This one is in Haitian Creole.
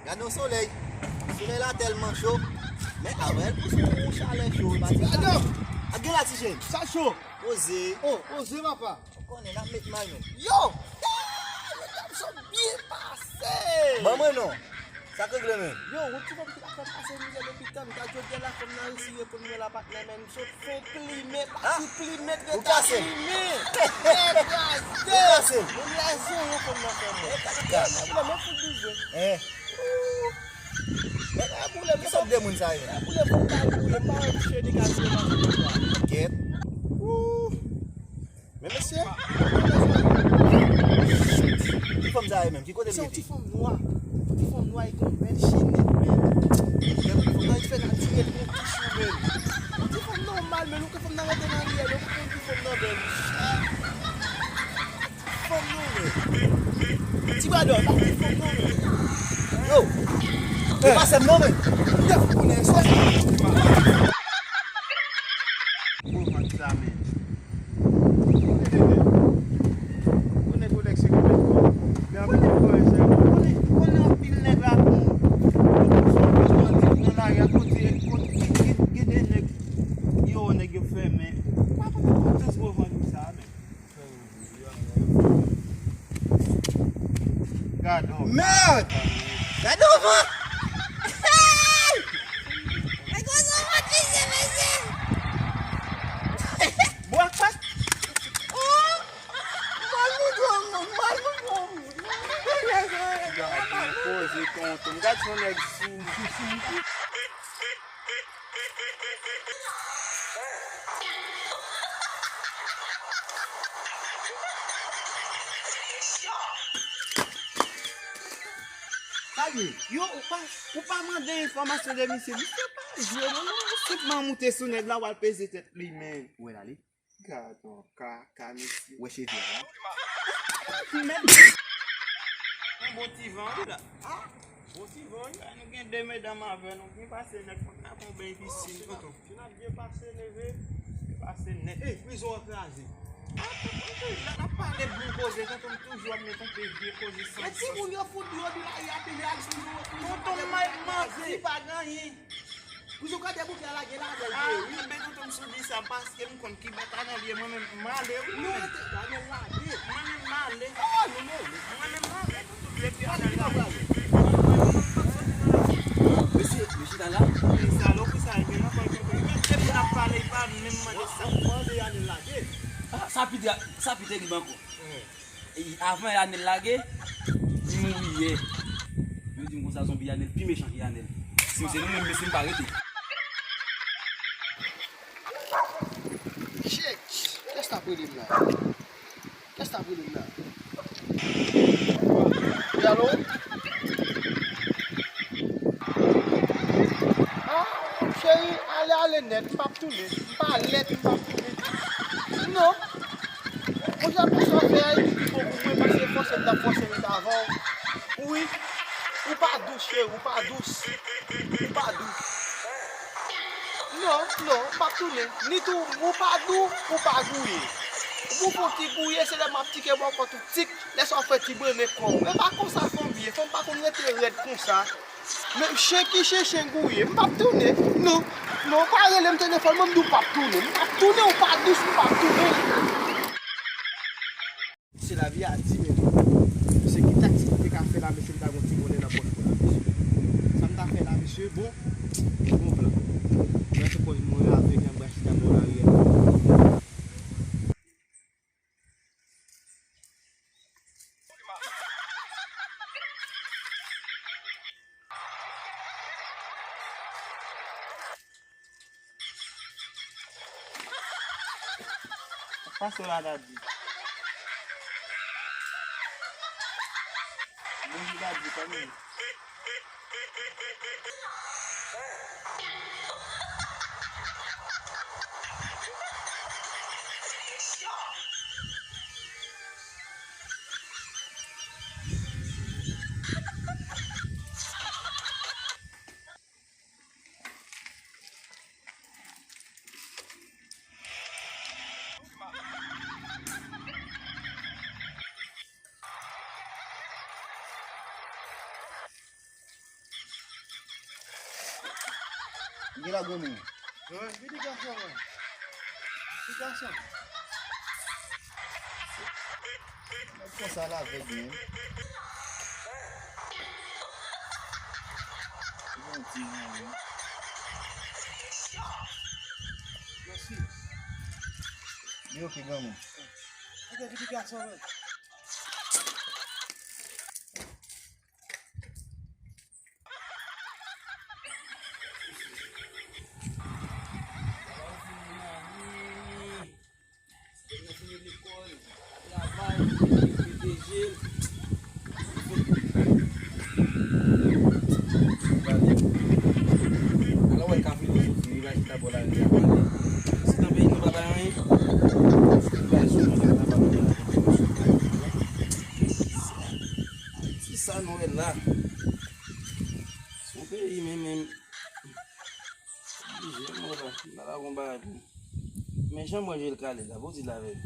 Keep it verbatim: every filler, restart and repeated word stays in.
Gade yon solèy. Solèy la tèlman cho. Men avè l pou sou yon chalè cho, li pa ti. Gade! Ap gen la, ti jèn. Sa cho. Poze. Oh, poze, papa. Ou konnen, n ap met may, men. Yo! Mesye, m sot byen pase! Ban mwen non. Sa k regle, men? Yo, yon ti fanm ki t ap fè m pase mizè depi tan. Gade jodi a la, fanm nan resi reponn mwen la, patnè, men m sot fon plimen, pati plimen, treta plimen. Nèg kraze. Ou kase m. Menm lèzon yo fanm nan fè mwen. Gade, men fout bizwen. Hein? Men pa boule, men sa de moun sa yo. Boule pou ta boule, pa yon cheni ka tiye nan figi la. Kèt. Wouh. Men mesye, ki fanm sa ye menm? Ki kote l rete? Se yon ti fanm nwa. Yon ti fanm nwa, li gen yon bèl chenèt, men. Fanm nan, li fè natirèl, li gen yon ti chou, men. Yon ti fanm nòmal, men ou ke fanm nan rete nan riyèl, ou ke yon ti fanm nan bèl. Fanm non, men. Ti bradò, pa ti fanm non, men. Yo! Ou pa sèm non, men. Ou te fout konnen, sou. Bon, fanm sa, men. Konnen kolèg se ki met kò. Konnen, konnen, konnen anpil nèg la pou, pou sou bezwen di nan lari a kote, kote gen, gen, gen de nèg yo, nèg yo fèmen. Pa pran konpetans pou vann sa, men. Gade yon. Mèd! Gade yon van! Hey! Gade yon van, mesye, mesye! Bwa kwat! Oh! Mal moudon, mal moudon! Gade yon poze tonton. Gade yon nèg sou. Sa l ye? Yo, ou pa, ou pa mande enfòmasyon de misye. Misye pa jwe, non, non, non. Senpman moute sou nèg la, w al peze tèt li, men. Ou wè l ale? Gad yon kaka, mesye. Wè cheve a la. Mèt. Yon bon ti van, wi, la. Ah, bon ti van, wi. La, nou gen de medam avè nou. Byen pase nèt, fòk n ap fè yon beny pisin, tonton. Si n ap byen pase, leve, byen pase nèt. Ey, prizon an kraze. Ah, tonton, toujou, n ap pale bon koze, tonton, toujou ap met yon pe vye koze san sans. E timoun yo fout dlo di la, y ap pile ak prizon, prizon. Tonton, m ap manti, pa gen anyen. Prizon ka debouke a lage ladan l vre, wi. Ah, men tonton, m sou di sa paske m konn ki bèt a nan l ye, mwen menm, m ale, wi, mwen menm. Nou rete, Daniel lage. Mwen menm, m ale. Oh, nou move. Mwen menm, m ale, tonton, depi a nan lage. Mesye, mesye ta la? Men salopri sa, e gen nan kòl tonton. Menm depi n ap pale, li pa menm mande sa. W ap mande Daniel lage. Ah, sa pi, sa pi terib ankò. E, avan Yanèl lage, li mouri yè. Yo di m konsa, zonbi Yanèl pi mechan ke Yanèl. Si m se nou menm, mesye, m pa rete. Shit! Kiyès t ap rele m la? Kiyès t ap rele m la? Wi, alo? Ah, cheri, ale, ale nèt, m p ap tounen. M pa lèd, m p ap tounen. Non. Monchè, pou sa w fè a, li pi bon pou mwen, paske fòse m t ap fòse ret avè w. Wi. Ou pa dous, cheri, ou pa dous. Ou pa dous. Non, non, m p ap tounen. Ni tou, ou pa dou, ou pa gouye. Ou pou fon ti gouye, se lè m ap tike bò kò tout tik, lè sa w fè ti brennen kò w. E pa konsa fanm ye, fanm pa konn rete rèd konsa. Men chen ki chen, chen gouye. M p ap tounen. Non. Non, pa rele m telefòn mwen, m di w p ap tounen. M p ap tounen, ou pa dous, m p ap tounen. Se lavi a di, men mesye, ki taktik m te ka fè la, mesye, m ta gon ti monnen nan pòch mwen la, mesye. Sa m ta fè la, mesye, bon, bon plan. Mwen se koz mwen avèk yon bra chita bò lari a. Pase la, Daddy. Bonjou, Daddy, kòman? Li gen la granmoun. Wi, vide gason, mwen. Vide gason. Nèg konsa la avèg menm. Li gen yon ti jan, wi. Mèsi. Li oke, granmoun. Oke, vide gason, mwen. Alò, wè, ka filozofi, wi, ba chita bò lari a pale. Si nan peyi nou pa bay anyen, nou bay sou nou, nou pa bay anyen. Ki sa nou wè la? Son peyi, men, men, Oblije, mwen la, m ta la gon bagay pou. Men jan mwen jwe l kale la, bon, di l avè l.